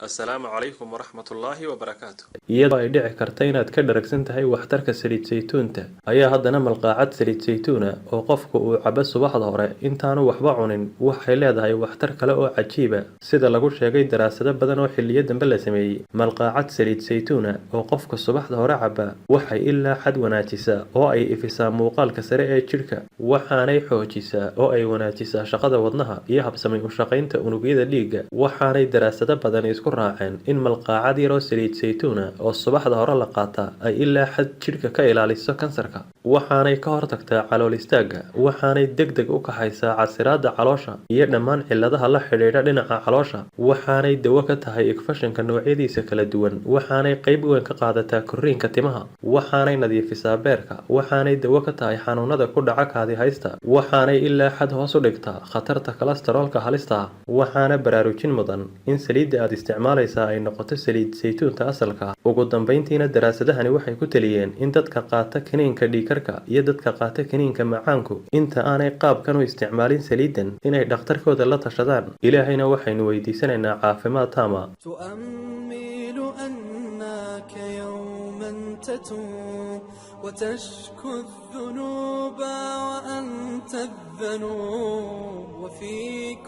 Assalaamu calaykum waraxmatullaahi wabarakaatu. Iyadoo ay dhici karta inaad ka dharagsan tahay waxtarka saliid saytuunta, ayaa haddana malqaacad saliid saytuuna oo qofku uu cabo subaxda hore intaanu waxba cunin waxay leedahay waxtar kale oo cajiiba, sida lagu sheegay daraasado badan oo xilliyo dambe la sameeyey. Malqaacad saliid saytuuna oo qofka subaxda hore caba waxay ilaa xad wanaajisaa oo ay ifisaa muuqaalka sare ee jidhka, waxaanay xoojisaa oo ay wanaajisaa shaqada wadnaha iyo habsami u shaqaynta unugyada dhiigga. Waxaanay daraasado badan isku raaceen in malqaacad yar oo saliid saytuuna oo subaxda hore la qaataa ay ilaa xad jidhka ka ilaaliso kansarka, waxaanay ka hortagtaa calool istaagga, waxaanay degdeg u kaxaysaa casiraadda caloosha iyo dhammaan cilladaha la xidhiidha dhinaca caloosha, waxaanay dawo ka tahay infekshanka noocyadiisa kala duwan, waxaanay qayb weyn ka qaadataa korriinka timaha, waxaanay nadiifisaa beerka, waxaanay dawo ka tahay xanuunada ku dhaca kaadi haysta, waxaanay ilaa xad hoos u dhigtaa khatarta kolestaroolka halista ah. Waxaana baraarujin mudan in saliidda aad isticmaalaysaa ay noqoto saliid saytuunta asalka ah. Ugu dambeyntiina, daraasadahani waxay ku taliyeen in dadka qaata kiniinka dhiigkarka iyo dadka qaata kiniinka macaanku inta aanay qaabkan u isticmaalin saliiddan inay dhakhtarkooda la tashadaan. Ilaahayna waxaynu weydiisanaynaa caafimaad taama. تؤمل أنك يوما تتوب وتشكو الذنوب وأنت الذنوب، وفي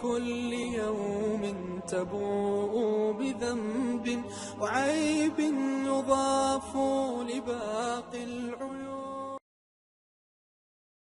كل يوم تبوء بذنب وعيب يضاف لباقي العيوب.